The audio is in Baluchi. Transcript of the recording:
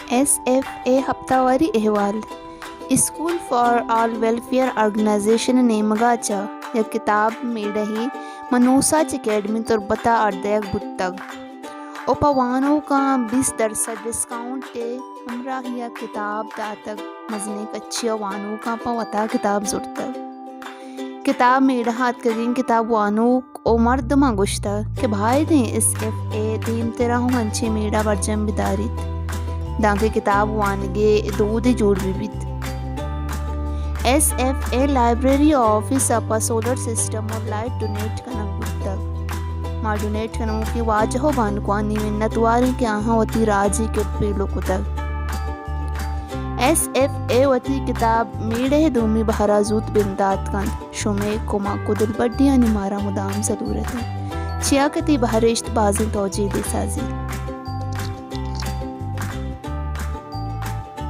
ایس ایف اے ہپتہ واری احوال۔ School for all welfare organisation ءِ نیمگ ءَ چہ یک کتاب میڑھے ماں نوساچ اکیڈمی تربت ءَ آرڈر دئیگ بوتگ ءُ پہ وانوکاں بیست درسد ڈسکاؤنٹ ءِ ہمراہی ءَ کتاب داتگ۔ مزنیں کچے ءَ وانوکاں پہ وتا کتاب زرتگ۔ کتاب میڑھا اتکگیں کتاب وانوک ءُ مردماں گوشتگ کہ بھائدیں ایس ایف اے دیمترا ہم انچیں میڑھا برجم بداریت، دانکہ کتاب وانگے دودے جوڑ بہ بیت۔ ایس ایف اے لائبریری ءُ آفس ءَ پہ سولر سسٹم ءُ لائٹ ڈونیٹ کنگ بوتگ۔ ما ڈونیٹ کنوکیں واجہ ءُ بانکوانی منتوار ایں کہ آہاں وتی راجی کٹ پیلو کتگ۔ ایس ایف اے وتی کتاب میڑھے دومی بہرا زوت بندات کنت۔ شمئے کمک ءُ دلبڈیانی مارا مدام ضلورت انت، چیا کہ تئی بہرشت بازیں توجیلے سازیت۔